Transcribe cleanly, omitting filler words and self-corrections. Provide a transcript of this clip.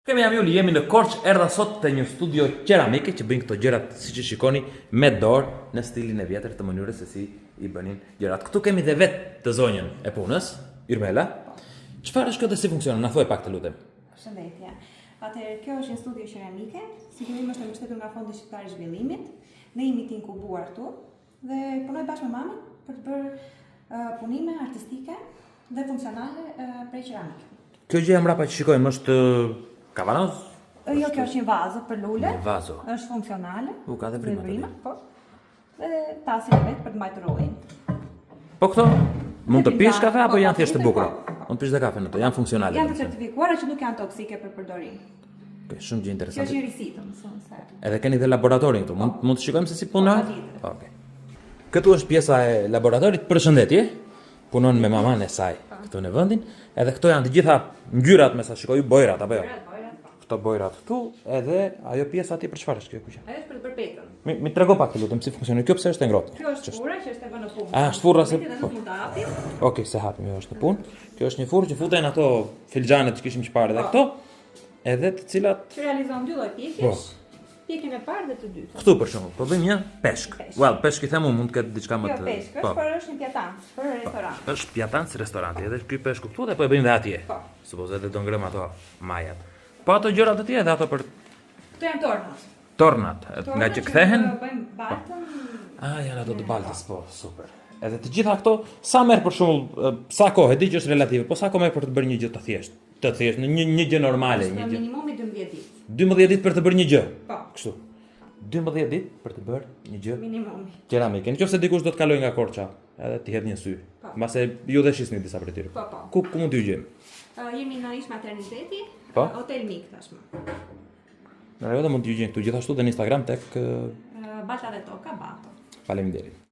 Kemi jam Juli, jemi në Korçë, erdha sot te një studio qeramike që bëjnë këto gjërat siç i shikoni me dorë në stilin e vjetër të mënyrës se si i bënin gjërat. Këtu kemi dhe vetë të zonjën e punës, Irmela. Çfarë është kjo dhe si funksionon? Na thuaj pak të lutem. Përshëndetje. Atëherë, kjo është një studio qeramike, si fillim është e mbështetur nga Fondi Shqiptar i Zhvillimit. Ne jemi të inkubuar këtu dhe punoj bashkë me mamin për të bërë uh, punime artistike dhe funksionale uh, prej qeramike. Kjo gjëja mbrapa që shikojmë është kavanoz? Jo, kjo është një vazo për lule. Një vazo. Është funksionale. U ka dhe vrima. Vrima, po. Dhe tasin e vet për të mbajtur ujin. Po këto mund të pish kafe apo po, janë thjesht të bukura? Po, po. Mund të pish dhe kafe në to, janë funksionale. Janë të certifikuara që nuk janë toksike për përdorim. Okej, shumë gjë interesante. Kjo është një risi, domethënë se. Edhe keni dhe laboratorin këtu. Mund mund të shikojmë se si punohet? Po, Okej. Këtu është pjesa e laboratorit. Përshëndetje. Punon me mamanë e saj po. këtu në vendin. Edhe këto janë të gjitha ngjyrat me sa shikoj, bojrat apo jo? Bojrat, po. Këto bojrat këtu, edhe ajo pjesa aty për çfarë është kjo kuqe? Ajo është për të bërë petën. Mi, mi trego pak të lutem si funksionon. Kjo pse është e ngrohtë? Kjo është furra që është e vënë në punë. A, është furra se po. Nuk mund ta hapim. Okej, s'e hapim, jo është në punë. Kjo është një furrë që futen ato filxhanet që kishim parë edhe po. këto. Edhe të cilat që realizon dy lloj pjekjesh. Po. Pjekjen e parë dhe të dytën. Këtu për shembull, po bëjmë një peshk. peshk. Well, peshk i them unë, mund të ketë diçka më jo, të. Jo, peshk, është, po. por është një pjatancë për restorant. Është pjatancë restoranti, edhe ky peshku këtu dhe po e bëjmë dhe atje. Po. Supozo edhe do ngrëm ato majat. Po ato gjërat të tjera dhe ato për Këto janë tornat. Tornat, nga që kthehen. Bëjmë baltën. Ah, janë ato të baltës, po, super. Edhe të gjitha këto, sa merr për shembull, sa kohë, e di që është relative, po sa kohë merr për të bërë një gjë të thjeshtë? Të thjeshtë, një një gjë normale, një gjë. Minimumi 12 ditë. 12 ditë për të bërë një gjë. Po. Kështu. 12 ditë për të bërë një gjë. Minimumi. Qeramike. Në qoftë se dikush do të kalojë nga Korça, edhe t'i hedh një sy. Po. Mbase ju dhe shisni disa prej tyre. Po, po. Ku ku mund t'ju gjejmë? Uh, jemi në ish materniteti, po? Hotel Mik tashmë. Në rregull mund t'ju gjejnë këtu gjithashtu dhe në Instagram tek Balta dhe Toka Bato. Faleminderit.